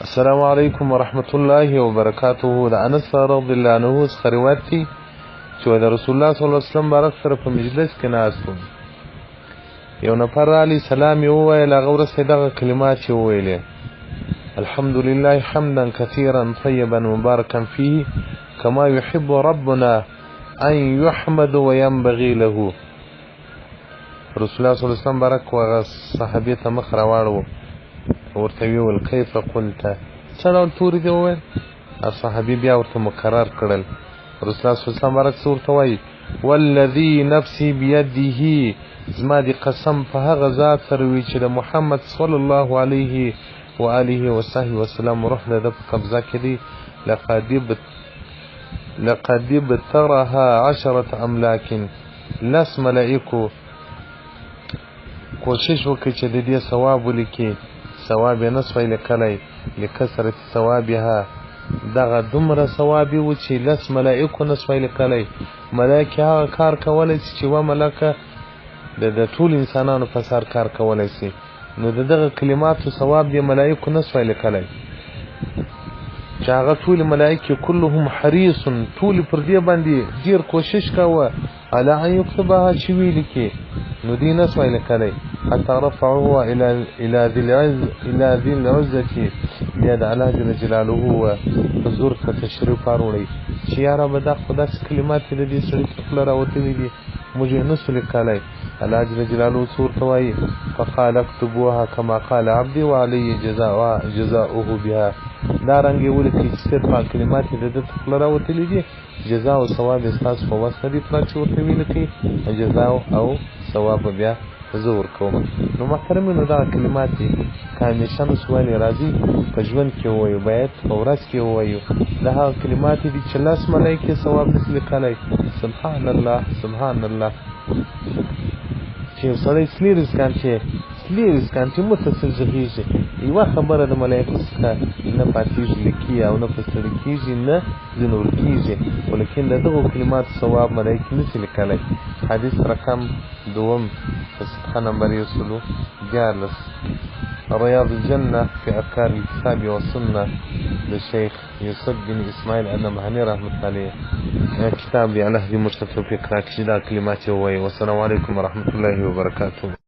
السلام علیکم ورحمت الله وبرکاته. د انس رضی الله عنه څخه روایت دی چې د رسول الله صلی الله علیه وسلم بارک سره په مجلس کې ناست وم. یو نفر علی سلام یې وویل، هغه ورسې دغه کلمات یې وویلې: الحمد لله حمدا كثيرا طيبا مباركا فيه كما يحب ربنا أن يحمد وينبغي له. رسول الله صلی الله علیه وسلم بارک وغه صحابي ته مخ راواړو، ورته ویې ویل: کیف قلت؟ څه ډول توري دې وویل؟ صحابي بیا ورته مکرر کړل. رسول الله صلی الله علیه وسلم بارک څه ورته وایي؟ والذي نفسي بيده، زما دې قسم په هغه ذات سره وي چې د محمد صلی الله علیه و آله وصحبه وسلم روح د ده په قبضه کې دی، لقد ابترها عشرة املاک، لس ملائکو کوشش وکړي چې د دې ثواب ولیکي، ثواب یې نه سوای لیکلی، لکثرت ثوابها، دغه دومره ثواب یې و چې لس ملائکو نه سوای لیکلی. ملایکې هغه کار کولی سي چې یوه ملکه د ټولو انسانانو په سر کار کولی سي، نو د دغه کلماتو ثواب دې ملائکو نه سوای لیکلی، چې هغه ټولې ملائکې کلهم حریص، ټولې پر دې باندې ډېر کوشش کاوه على ان يكتبها چې ویې لیکي، نو دوی نه سوای لیکلی. حتی رفعوه الى ذي العزة، بیا د الله جل جلاله و حضور ته تشریف وروړی چې یا ربه دا خو داسې کلمات د دې سړي په خوله راوتلي دي، موږ یې نه سو لیکلی. الله جل جلاله څه ورته وایي؟ فقال اكتبوها كما قال عبدي وعلي جزاؤه بها. دا رنګ یې ولیکئ چې صرف هغه کلمات یې د ده تر خوله راوتلي دي، جزا او ثواب یې ستاسو په وس نه دي پوره چې ورته ولیکئ، جزا او ثواب به بیا زه ورکوم. نو محترمینو دغه کلمات دي که همیشه نو سوالې راځي په ژوند کې ووایو، باید په ورځ کې ووایو. دا هغه کلمات دي چې لس ملایکې ثواب نشي لیکلی. سبحان الله، سبحان الله، چې یو سړی څلېرویشت ګانټې متصل ږغېږي، یوه خبره د ملایکو څخه نه پاتېږي لیکي او نه په ستړي کېږي نه ځینې ورکېږي، خو لیکن د دغو کلماتو ثواب ملایکې نشي لیکلی. حدیث رقم دوم په صفحه نمبر 113، رياض الجنة في أفكار الكتاب والسنة د شیخ یوسف بن اسماعیل النبهاني رحمة الله علیه کتاب دی. الله دې موږ ته توفیق راکړي چې دا کلمات یې ووایو. والسلام علیکم ورحمة الله وبرکاته.